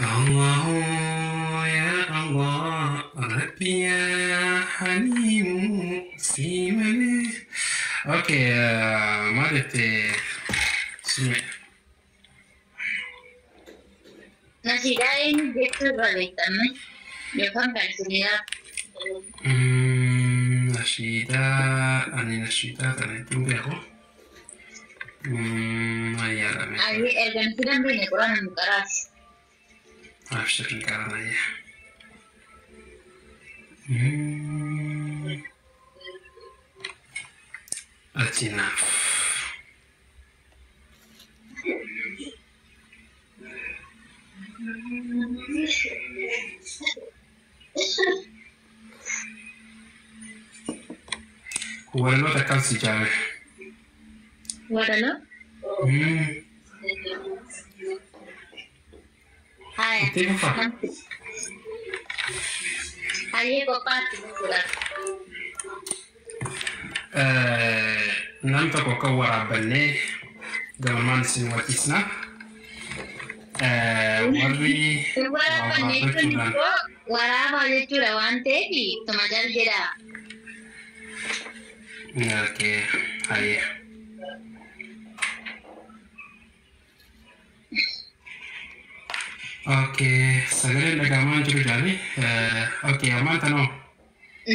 الله يا الله ربي يا حليم سيمني. Okay, maal jette Sume? Nashiidaa eenyu jechuu irra beektamne yookaan kan isiniidhaaf. Nashiidaa ani nashiidaa tana ittiin beeku. Ayyaadha. Ayyee erga nashiidaan beekne quraana nu qaraasi. Abshir hin qaran ayyaa. Ati naaf. Walaloota akkam si jaame? Walaloo? Haya. Itti fufa. Hayyee qophaatti jechuudha. Nam tokko kan waraabbannee gabamaan isin wacisna. Warri Waraabbanne jechuun waraabbachuudhaan immoo waraabaa jechuudha waan ta'eef ittuma jal jedha. Okay, hayyee. Okay, sagaleen dhagahamaa jiru jaali. Okay, ammaan tanoo.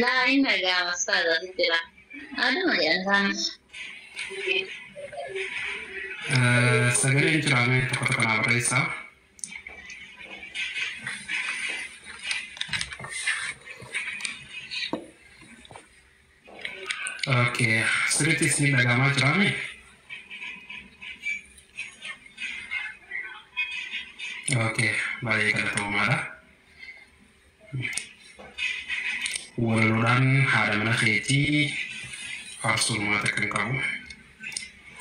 Laa inni dhagahama ustaaza asitti laa. Aduma jedhan isaan. Sagaleen jiraame tokko tokko naa barreessaa. Okay, sirriitti isin dhagahamaa jiraame? Okay, baay'ee galatoomaadha. Walaloodhaan haadha mana keetii faarsuu hirmaata kan qabu.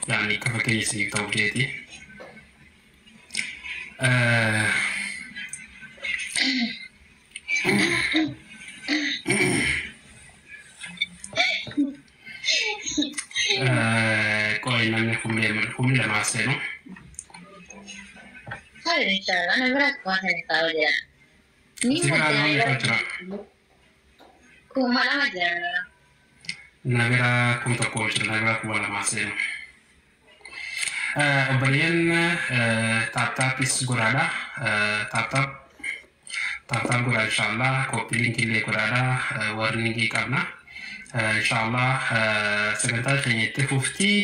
Yaani akka fakkeenya isiniif ta'uuf jeeti. Qo'i namni kumni lamaa seenu. Hayi inshallah ana bira kuma sana taa'u jedhan. Ni Si biraa nama meeqa madda jira? 2000 jira. Na bira 1000 jira, na bira 2000 seenu. Obboleeyyan tap tapis godhaadha. Tap tap tap tap godhaa inshallah. Copy linkii illee godhaadha. Warningii qabna. Inshallah sagantaa keenya itti fuftii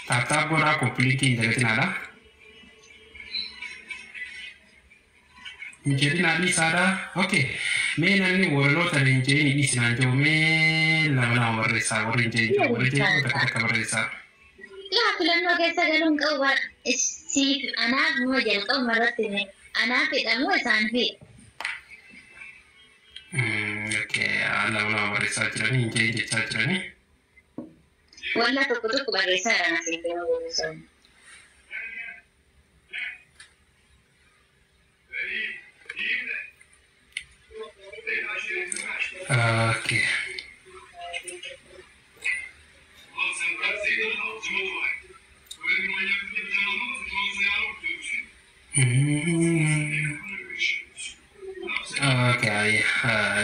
tap tap godhaa copy linkii hin dagatinaadha. Hin jedhinaa dhiisaadha. Okay. Mee namni walaloota hin jedhin dhiisinaan jiru mee lama lama barreessaa warri hin jedhin jiru warri jedhin takka takka barreessaa. Laa filannoo keessa galuun qabu bara siif anaaf moo jalqabuma irratti anaaf hidhamoo isaan fi. Okay, lama lama barreessaa jiranii hin jedhin jechaa jiranii. Walla tokko tokko barreessaa jiran asiif yoo barreessan. Okay. Okay,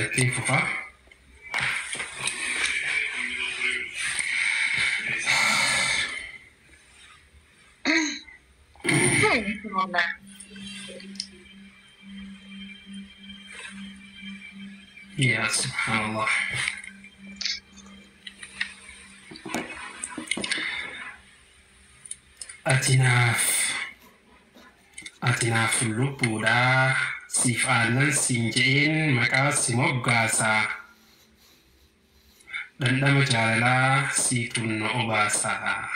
itti fufa. Hayi inshallah. Ya subhanallah. Ati naaf lubbuudhaa siif aannan siin je'een maqaa si moggaasaa. Dhandhama jaalalaa siituun na obaasaa.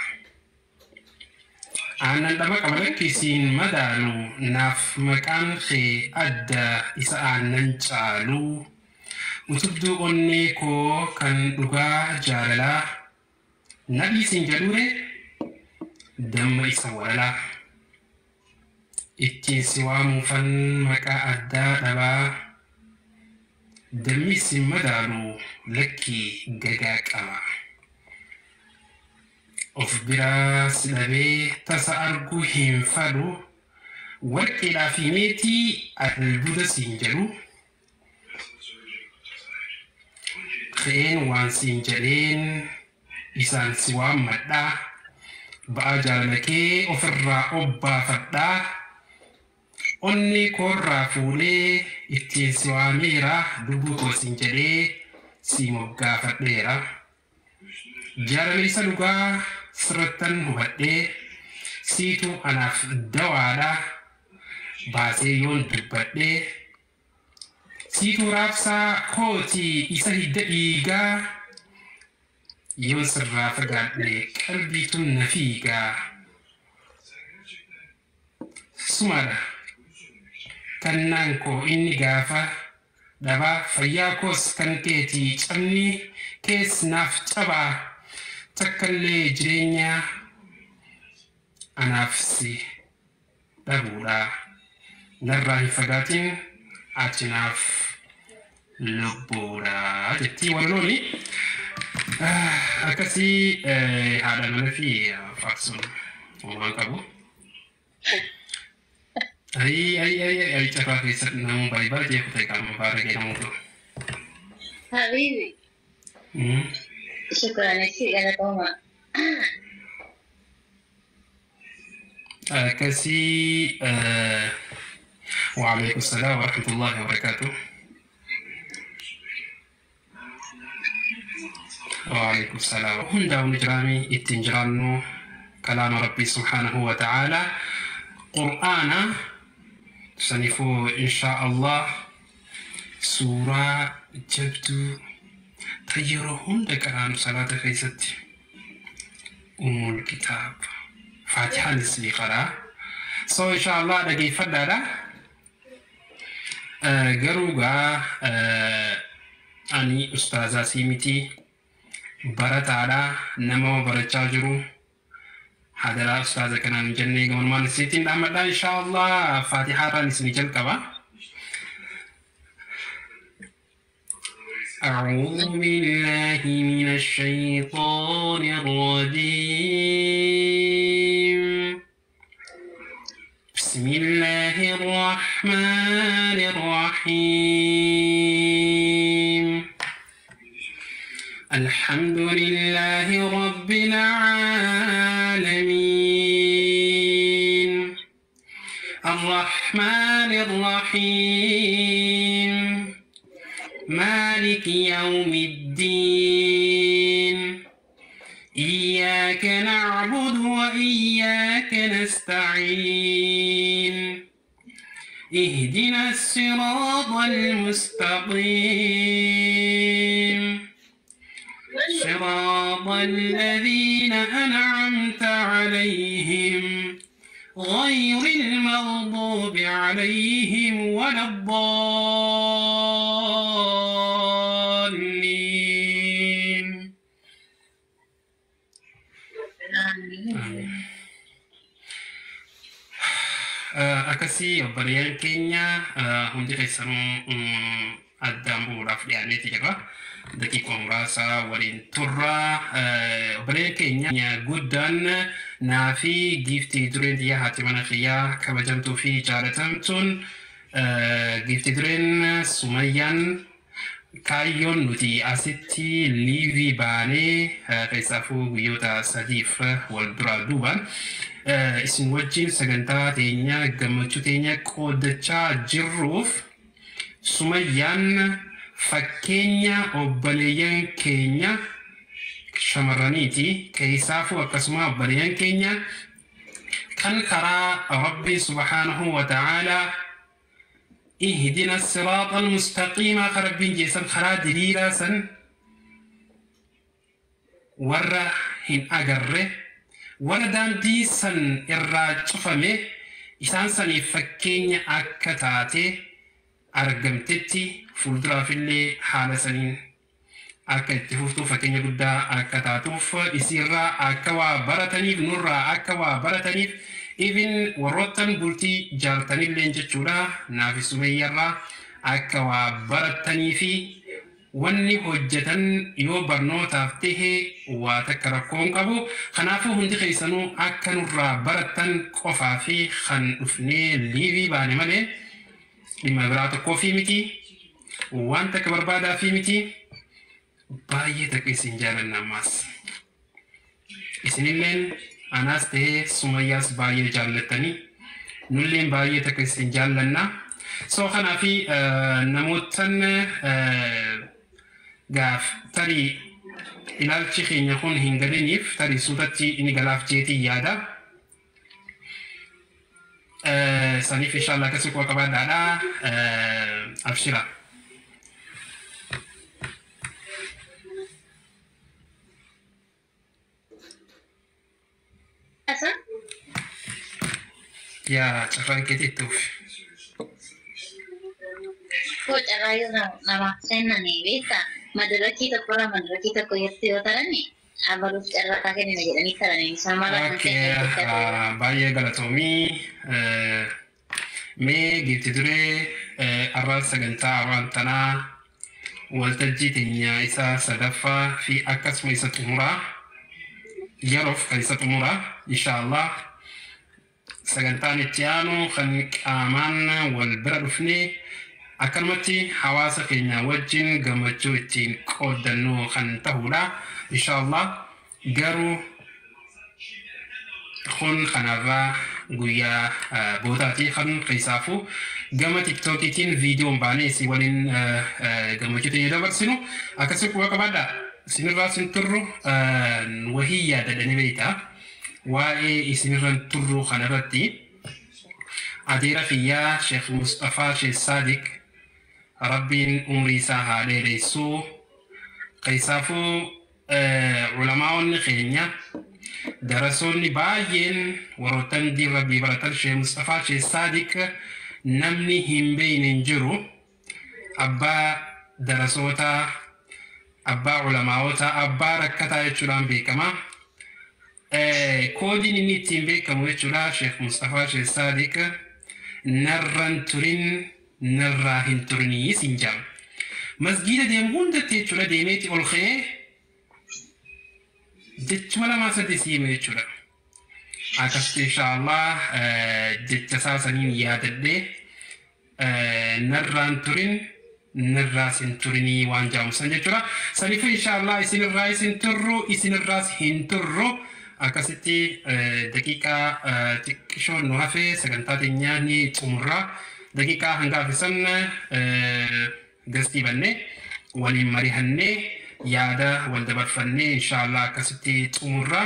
Aannan dhama qaba lakkisiin madaalu naaf maqaan kee adda isa aannan caalu. Utubduu onnee koo kan dhugaa jaalalaa. Nadhii siin jedhuure damma isa walalaa. Ittiin si waamuufan maqaa addaa dhabaa. Dammi si madaalu lakkii gagaa qaba. Of biraa si dhabee tasa arguu hin fadhu. Warqeedhaa fi meetii albuuda siin jedhu. Ka'een waan siin jedheen isaan si waammadhaa. Ba'aa jaalala kee ofirraa obbaafadhaa. Onnee koorraa fuulee ittiin si waameera, lubbuu koo siin jedhee si moggaafadheera. Jaalala isa dhugaa sirrattan hubadhee, siitu anaaf dawaadha baasee yoon dubbadhee. Siitu raabsaa kootii isa hidda dhiigaa, yoon sirraa fagaadhe qalbiitu na fiigaa. Sumadha kannaan koo inni gaafa dhabaa, fayyaa koos kan keetii, cabni kees naaf cabaa, takkallee jireenya anaaf si dhabuudha. Narraa hin fagaatin, ati naaf lubbuudha jettii walalooni. Akkasii haadha mana fi faarsuun waan qabu. Ayi ayi ayi ayi, carraa keessatti nama baay'ee baay'ee kutee qaama baaragee namoota. Habibi, shukran si galatooma. Akkasii. وعليكم السلام ورحمة الله وبركاته. وعليكم السلام. Hundaa'uun jiraami ittiin jiraannu kalaama Rabbii subhaanahu wa ta'ala, Qur'aana. Saniifuu inshaa Allah suuraa jabduu ta yeroo hunda qaraanu salaata keessatti, Ummul Kitaab Faatixaan isinii qaraa. So inshaa Allah dhageeffadhaadha. Garuu gaa ani ustaazaa sii miti, barataadha, nama barachaa jiru. Hadaraa ustaaza kanaan hin jennee gabanumaan isiniitiin dhaammadha. Inshaa Allah Faatixaarraan isinii jalqaba. أعوذ بالله من الشيطان الرجيم. بسم الله الرحمن الرحيم. الحمد لله رب العالمين، الرحمن الرحيم، مالك يوم الدين. إياك نعبد وإياك نستعين. اهدنا الصراط المستقيم، صراط الذين أنعمت عليهم، غير المغضوب عليهم ولا الضالين. آمين. Akkasii obboleeyyan keenya hundi keessanuu addaan bu'uudhaaf dhiyaanneeti jirra. Daqiiqaa muraasa waliin turra. Obboleeyyan keenya guddaan naa fi giiftii dureen xiyyaa, haati mana kiyyaa kabajamtuu fi jaalatamtuun giiftii dureen Sumayyaan, kaayyoon nuti asitti live baanee keessaafuu guyyoota 3f wal duraa duubaan isin wajjin sagantaa teenya gammachuu teenya qooddachaa jirruuf, Sumayyaan fakkeenya obboleeyyan keenya shamarraniiti. Keessaafuu akkasuma obboleeyyan keenya kan karaa Rabbii subhaanahu wa ta'aalaa اهدنا الصراط المستقيم rabbiin jeessan karaa diriiraa san warra hin agarre, warra daandii san irraa cufame, isaan saniif fakkeenya akka taate argamtetti fuulduraafillee haala saniin akka itti fuftuuf, fakkeenya guddaa akka taatuuf, isiirraa akka waa barataniif, nurraa akka waa barataniif, even warroottan bultii jaartanilleen jechuudha, naafi Sumeyyarraa akka waa baratanii fi Wanni hojjetan yoo barnootaaf tahe waa takka rakkoon qabu. Kanaafuu hundi keessanuu akka nurraa barattan qofaa fi kan dhufnee liivii baane malee dhimma biraa tokkoo fi miti, waan takka barbaadaa fi miti. Baay'ee takka isin jaalanna ammaas. Isinilleen anaas ta'ee Sumayyaas baay'ee jaallattanii, nulleen baay'ee takka isin jaallanna. So kanaafi namootan gaaf tarii ilaalchi keenya kun hin galiniif tarii suutatti inni galaaf jeetii yaada. Saniif inshallah akkasii quba qabaadhaadha. Abshira. Asa? Yaa carraan keetii itti ufi. Koo carraa yoo namaaf kennanii beektaa, madarakii tokkorraa madarakii tokko irratti yoo tarani abaluuf carraa kennina jedhanii taranii isaan maraa kan Okay, kennan jecha. Baay'ee galatoomii. Mee giifti duree, har'a sagantaa afaan tanaa waltajjii teenya isa sadaffaa fi akkasuma isa xumuraa, yeroof kan isa xumuraa, inshaallah sagantaan itti aanu kan qaamaan wal bira dhufnee akkanumatti hawaasa keenya wajjin gammachuu ittiin qooddannu kan ta'udha inshaallah. Garuu kun kanarraa guyyaa boodaati kan keessaafuu gama tiktookiitiin viidiyoon baanee isin waliin gammachuu teenya dabarsinu. Akkasii quba qabaadha. Isinirraa isin turru wahii yaadadhanii beektaa waa'ee isinirra turru kanarratti adeera kiyyaa Sheekh Mustafaa Sheekh Saadiq, Rabbiin umrii isaa haa dheeressuu. Keessaafuu ulamaa'onni keenya, darasoonni baay'een warroottan diin Rabbii baratan Sheekh Mustafaa Sheekh Saadiq namni hin beeyne hin jiru. Abbaa darasootaa, abbaa ulamaa'otaa, abbaa rakkataa jechuudhaan beekama. Koodiin inni ittiin beekamu jechuudha Sheekh Mustafaa Sheekh Saadiq narran turin, narraa hin turinii siin jedhama. Masgiida deemu hundatti jechuudha deemeeti ol ka'ee jechuma lamaa sadii si hima jechuudha. Akkasitti inshaallah jecha isaa saniin yaadadhee narraan turin, narraas hin turinii waan jedhamu san jechuudha. Saniifuu inshaallah isinirraa isin turru, isinirraas hin turru. Akkasitti daqiiqaa xiqqishoon nu hafe sagantaa teenyaa ni xumurra. Daqiiqaa hanga hafe san gastii bannee waliin marihannee yaada wal dabarfannee inshaallah akkasitti xumurra.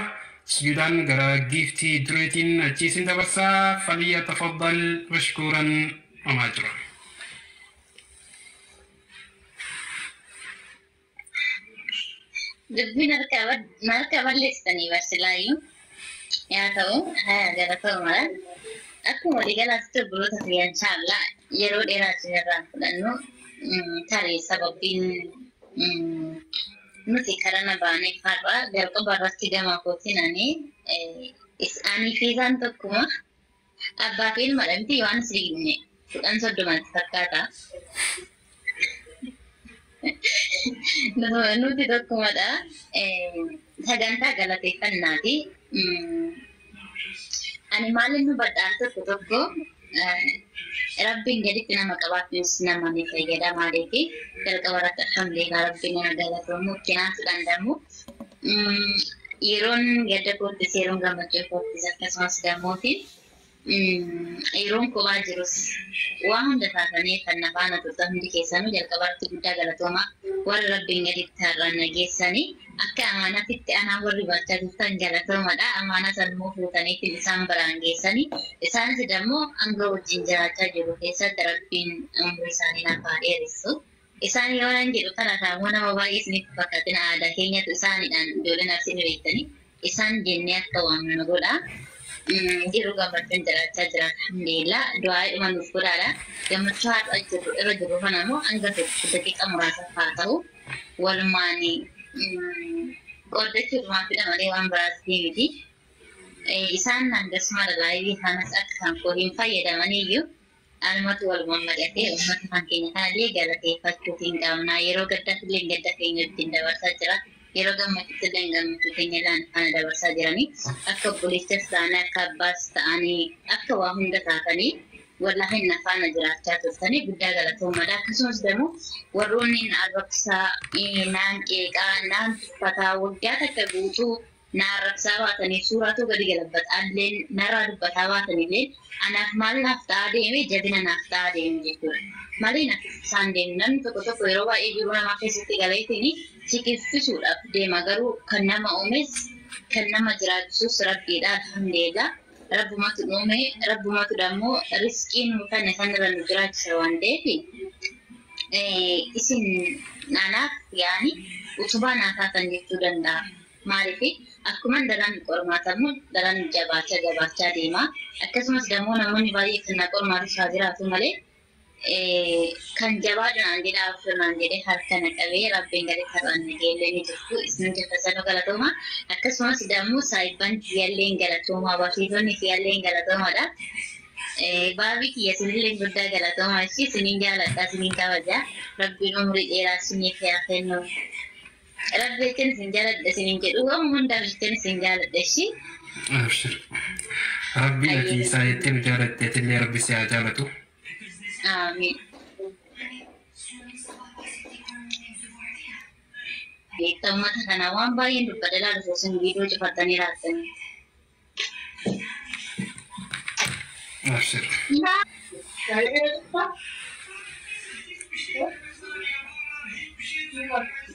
Sujuudaan gara giiftii dureetiin achi isin dabarsaa. Faliyya tafaddal mashkuuran homaa jira. Dubbiin harka balleessitanii barsilaayyuu yaa ta'u haa galatoomaa mala. Akkuma waliigalaatti obboloota kiyya, inshaallah yeroo dheeraa isinirraa fudhannu. Tarii sababbiin nuti karana baaneef har'a jalqaba irratti gama kootiin ani fi isaan tokkuma, abbaa fi ilma miti, waan signe 10 30tti fakkaata. Nuti tokkumadha. Sagantaa galateeffannaati. Ani maalin nu badhaan tokko tokko Rabbiin gaditti nama qabaatus nama ni fayyada. Maaliifi jalqaba irratti alhamdulillah, Rabbiin nama galatoomu kinaatu danda'amu. Yeroon gadda koottis, yeroon gammachuu koottis, akkasumas gamootiin yeroon kophaa jirus waa hunda taatanii kan na faana turtan hundi keessanuu jalqaba irratti guddaa galatoomaa. Warra Rabbiin gaditti har'aan na geessanii akka amaanaatitti anaa warri baachaa turtan galatoomadha. Amaanaa sanimmoo fuutaniitiin isaan biraan geessanii, isaanis immoo hanga wajjin jiraachaa jiru keessatti Rabbiin umrii isaanii naaf haa dheeressu. Isaan yoo nan jedhu kana kaammoo nama baay'ee isinitti fakkaatina, aadaa keenyatu isaaniidhaan ijoolleen arsii ni beektanii isaan jennee akka waamnu godha. Jiru gammachuun jiraachaa jira, alhamdulillah. Du'aa dhuma nuuf godhaadha. Gammachuu har'a jiru irra jiru kana immoo hanga tokko daqiiqa muraasaaf haa ta'u walumaan qooddachuu fedha malee waan biraatti miti. Isaan hangasuma live kanas akka kan koo hin fayyadamaniyyuu Anumatu walumaan mari'atee uummata kan keenya kanallee galateeffachuu hin qabna. Yeroo gaddaatti illee gadda keenya ittiin dabarsaa jira. Yeroo gammachuutti illee gammachuu keenya illee faana dabarsaa jiranii. Akka obboleessas ta'anii, akka abbaas ta'anii, akka waa hunda taatanii wallaahi na faana jiraachaa turtanii guddaa galatoomadha. Akkasumas immoo warroonni na arrabsaa, naan qeeqaa, naan tuffataa waggaa takka guutuu na arrabsaa baatanii suuraatu gadi galabbataallee narraa dubbataa baatanillee anaaf maal naaf ta'aa deeme, jabina naaf ta'aa deeme jechuudha. Malee naaf isaan deemu namni tokko tokko yeroo baay'ee jiruu namaa keessatti galeetiin si kiffisuudhaaf deema, garuu kan nama uumes kan nama jiraachisus Rabbiidha, alhamdulillah. Rabbumatu uume, Rabbumatu dammoo riskii nu kanne sanirra nu jiraachisa waan ta'eef isin anaaf yaani utubaa naa taatan jechuu danda'a. Maaliif akkuma daran qormaatamu daran jabaachaa jabaachaa deema. Akkasumas dammoo namoonni baay'ee kan na qormaatu haa jiraatu malee kan jabaadhu naan jedhe, afur naan jedhe, harka na qabee Rabbiin gadi har'aan na geellee ni jirtu. Isin jeffasanu galatooma. Akkasumas dammoo saayibban kiyyallee galatooma, barsiisonni kiyyallee galatoomadha. Baabii kiyya isinillee guddaa galatooma. Ishii isiniin jaaladha, isiniin kabaja. Rabbiin umurii dheeraa isiniif haa kennu. Rabbi jechaan isin jaaladha isiniin jedhu, waan hundaaf jechaan isin jaaladha ishii. Abshir. Rabbi ati isaa jettee nu jaalatteetillee Rabbi si haa jaalatu. Amiin. Beektaa uummata kanaa waan baay'een dubbadha, ilaalu isin viidiyoo cufattanii laaltanii. Abshir.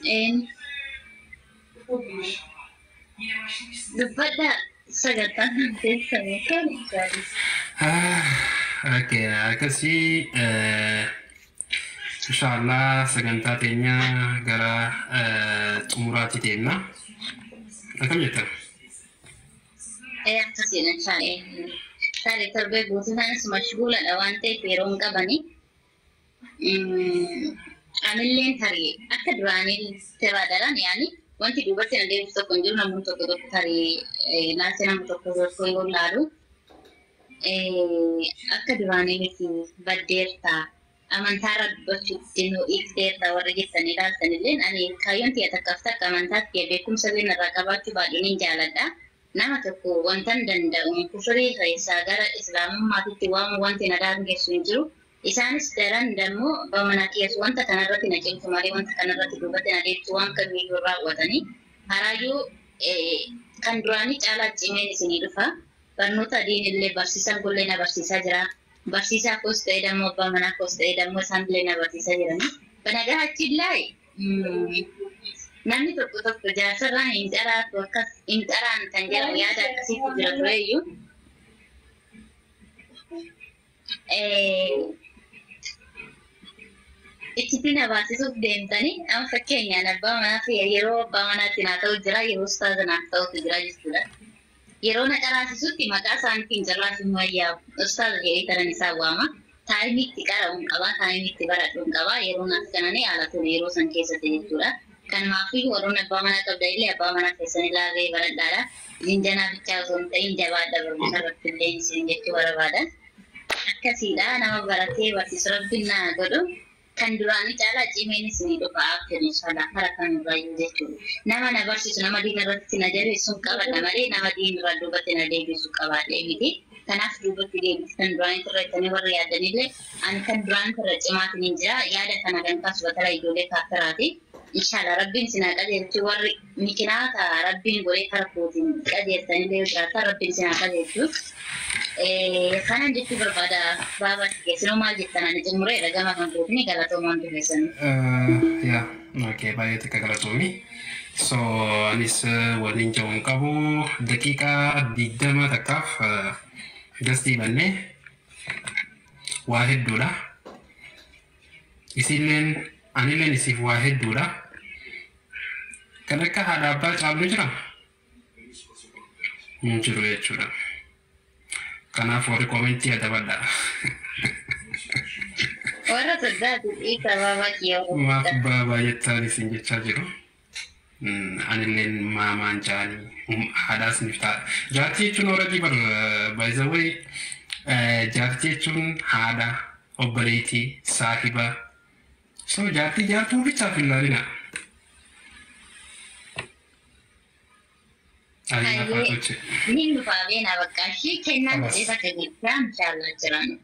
Een dubbadha, sagantaan keessan kan. Okay, akkasii inshallah sagantaa teenya gara xumuraatti deemna. Akkam jettan? Ee, akkasiidha inshallah. Tarii torbee guutuu sanis mashguuladha waan ta'eef yeroo hin qabani. Anilleen tarii akka duraanii daran yaani wanti duubatti na deebisu tokko hin jiru. Namoonni tokko tokko tarii ilaalcha nama tokko tokko yoo ilaalu akka duraanii miti, baddeerta, amantaarra dubbachuuf dinuu dhiifteerta warri jettanii ilaaltanillee, ani kaayyoon tiyya takkaaf takka amantaa tiyya beekumsa irraa qabaachuu baadhuun hin jaaladha. Nama tokko wantan danda'u kufurii keessaa gara islaamummaatitti waamu wanti na daangessu hin jiru. Isaanis daran dammoo bamana kiyas wanta kanarratti na cimsu malee wanta kanarratti duubatti na deebisu waan kamiyyuu raawwatanii. Haraayyuu kan duraanii caalaa cimeen isinii dhufa. Barnoota diinillee barsiisan kullee na barsiisaa jira. Barsiisaa koos ta'e dammoo abbaa manaa koos ta'e dammoo isaan illee na barsiisaa jirani. Banagaa namni tokko tokko jaarsarraan hin qaraatu, akkas hin qaraan kan jedhamu yaada akkasiitu jira tureyyuu. Ichitti na baasisuuf deemtanii amma fakkeenyaan abbaa manaa fi yeroo abbaa manaatti naa ta'u jira, yeroo ustaaza naaf ta'utu jira jechuudha. Yeroo na qaraasisutti maqaa isaaniitiin jarraaf hin wayyaa'u. Ustaaza jedhee kanan isaan waama. Taayimii itti qara'uun qaba, taayimii itti baradhuun qaba. Yeroo naaf kananii haala ture yeroo san keessatti jechuudha. Kanumaafiyyuu warroonni abbaa manaa qabdan illee abbaa manaa keessan ilaalee baradhaadha. Jinjanaa bichaa osoo hin ta'in jabaadha barumsa irratti illee isin jechuu barbaada. Akkasiidha, nama baratee barsiisu Rabbiin naa godhu. Kan duraanii caalaa cimeen isinii dhufa akka inshallah kara kamirraayyuu jechuudha. Nama na barsiisu, nama diina irratti na jabeessuun qabadha malee nama diina irraa duubatti na deebisu qabaadhee miti. Kanaaf duubatti deebiti kan duraanii turre jettanii warri yaadanillee, ani kan duraanii turre cimaatiin hin jira. Yaada kana kan kaasu batala ijoollee kaafiraati. Inshallah Rabbiin isin haa qajeelchu, warri mikinaata Rabbiin godhee kara kootiin qajeeltanillee yoo jiraatan Rabbiin isin haa qajeelchu. Kanan jechuu barbaada, baabaa keessanuu maal jettan? Ani xumureera gama kan kootini, galatoomaan dubbisanii. Yaa, okay, baay'ee takka galatoomi. So anis waliin jiruun qabu daqiiqaa 20 takkaaf gastii bannee waa hedduudha. Isilleen anilleen isiif waa hedduudha. Kan akka haadha abbaa caalu jira? Hin jiru jechuudha. Kanaaf warri koomentii adabadha. Warra soddaati dhiisa, baabaa kiyya. Maaf baabaa jettaan isin jechaa jiru. Anilleen maamaan jaanii haadhaas nif ta'a. Jaartii jechuun already bar, by the way, jaartii jechuun haadha Obboleettii, saahiba. So jaartii jaartuu bichaaf hin laalina. Ayyaa faatoche. Nin dhufaa beenaa bakka ishii kennaan ta'e bakka guddaa inshaallah jiran.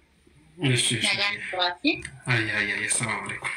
Ishi ishi. Nagaan turaatti. Ayyaa ayyaa, assalaamu alaikum.